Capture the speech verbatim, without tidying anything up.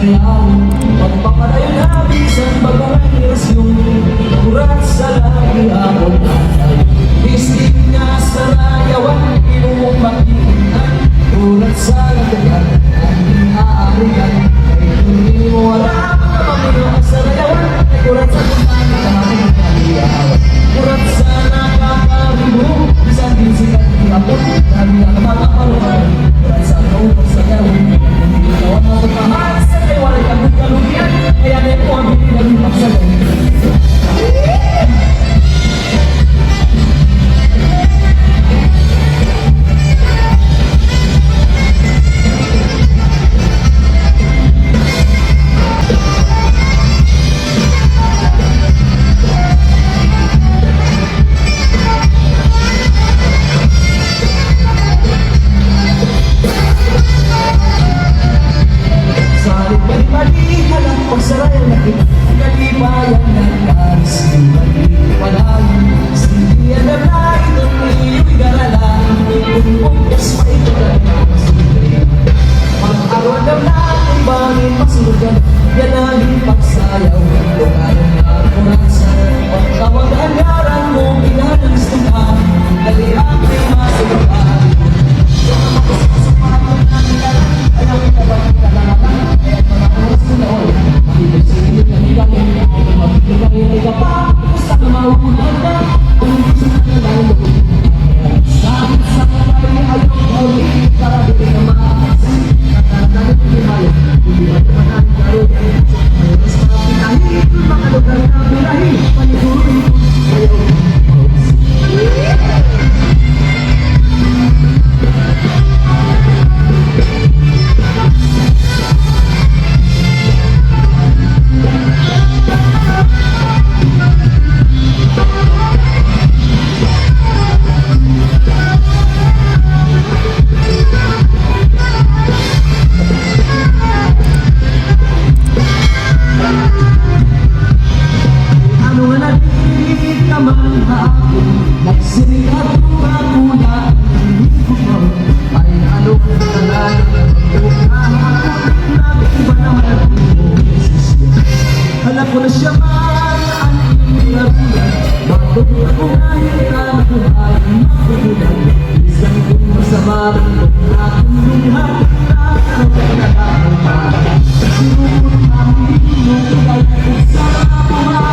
Magpapadayon ha bisan bag-o nga henerasyon, kuratsa lagi akon atay. Bisti nga sarayawan, imo makikita, kuratsa lagi akon atay. Kay kun imo wara mga pamilya, sarayawan, kuratsa lagi akon atay. Kuratsa nakakaribo, bisan di sikat, di apod, kami ang mga paruhan. Kuratsa ko, kuratsa ko, ikaw ang mapagmahal. Salit balik-balik, hala, pagsaraya na kita. Ang kalipayan ng karis, balik-balik. Sige, alam na ito, iyo'y darala. Kung bugkas pa ito, talaga masunod. Mag-aruan na lang kung bangin masunod ka. Yan ang pagsayaw. Lumayan na ang oras. Pagtawag ang ngaran mo, pinanalistuhan. Dali ang may masunuran. Ano nga nagkita man ha ako, nagsiring ako nga kuya, ay ano nga talaga, bukahan ako, naging ba naman ang iyong desisyon? Hala ko na siya man, ang iyong laro na, bakit ako ngayon ka nakuha, makukulang, bisan kung masama rin, kung akong lungha, kung akong nagkakita, siguro kung mahihilo, kung dahil kung sa mga